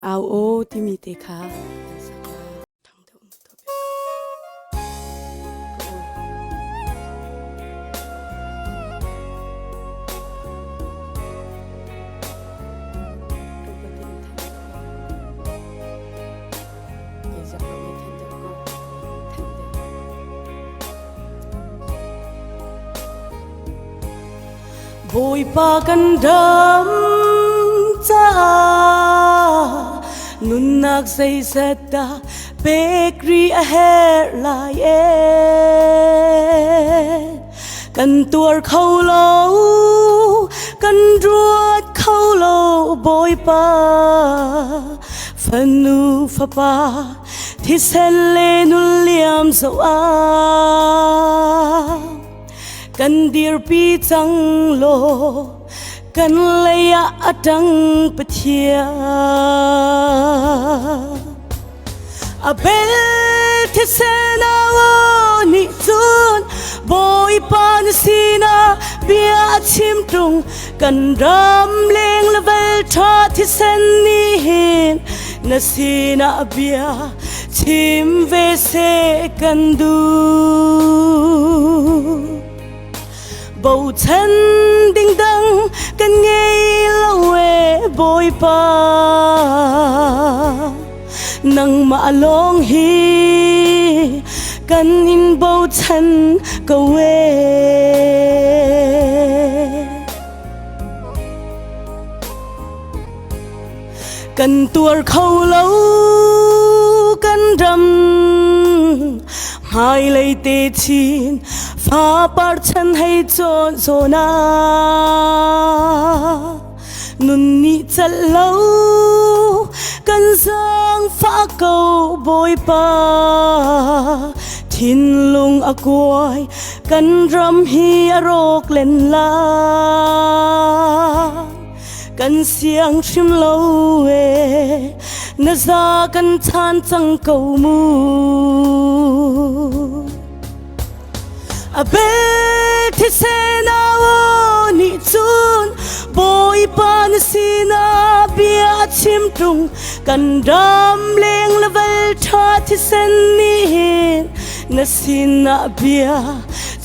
Au aw timi te kha an sak lai. Thang deuh in tuah piak ko. Bawipa kan dam caah nunnak zeizat dah pek rih a herh lai ee. Kan tuar kho lo, kan ruat kho lo Bawipa fanu fapa thisen le nun liam zoh ah. Kan dirpi cang law kan lei ah a ṭang Pathian. A bel thisen aw nih cun Bawipa na sinah bia a chim ṭung kan ram leng level ṭha thisen nih hin na sinah bia chim ve seh kan duh. Bochan ding dang kan ngei lo e Bawipa. Nangmah lawng hi kan in bochan ko e. Kan tuar kho lo kan ram hmailei te chin fapar chan hei cawn zawn ah nun nih celh lo kan zaangfah ko Bawipa thinlung a kuai kan ram hi a rawk len lai. Kan siang hrim lo e na za kan chan cang ko mu. A bel thisen aw nih cun Bawipa na sinah bia a chim ṭung kan ram leng level ṭha thisen nih hin na sinah bia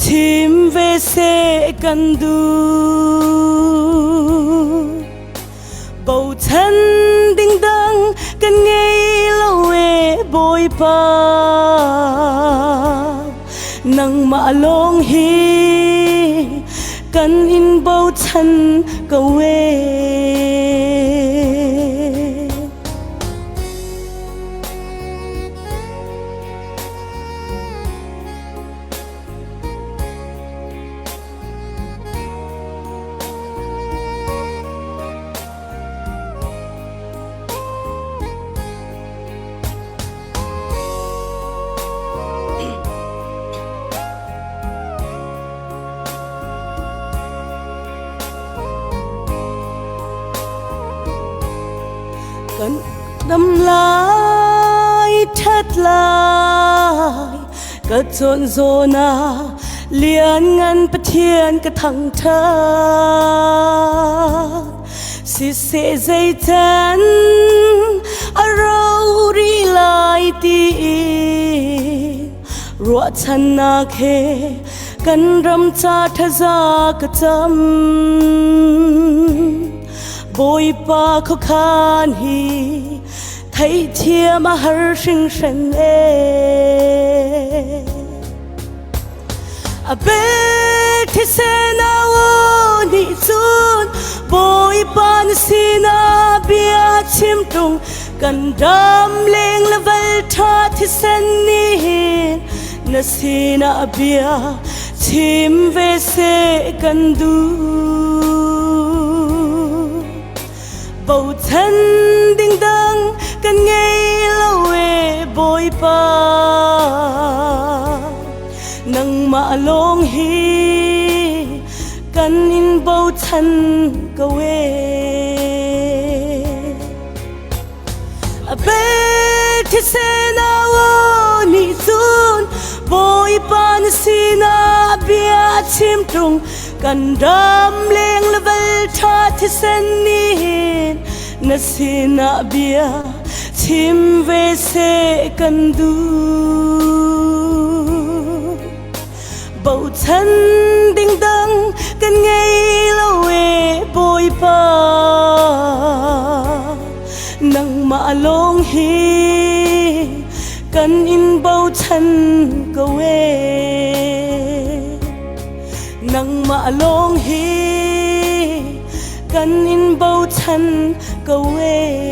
chim ve seh kan duh. Bochan ding dang kan ngei lo e Bawipa. Nangmah lawng hi kan in bochan ko e. Kan dam lai ṭhat lai ka cawn zawn ah lianngan Pathian ka thangṭhat. Siseh zeican a ro rih lai tiin ruahchannak he kan ram ca thaza ka cam. Bawipa khuakhan hi theihthiam a har hringhran e. A bel thisen aw nih cun Bawipa na sinah bia chim ṭung kan ram leng level ṭha thisen nih hin na sinah bia chim ve seh kan duh. Bochan ding dang kan ngei lo e Bawipa. Nangmah lawng hi kan in bochan ko e. A bel thisen aw nih cun Bawipa na sinah bia a chim ṭung kan ram leng level ṭha thisen nih na sinah bia. Chim ve seh kan duh. Bochan ding dang kan ngei lo e Bawipa. Nangmah lawng hi kan in bochan ko e. Nangmah lawng hi kan in bochan ko e.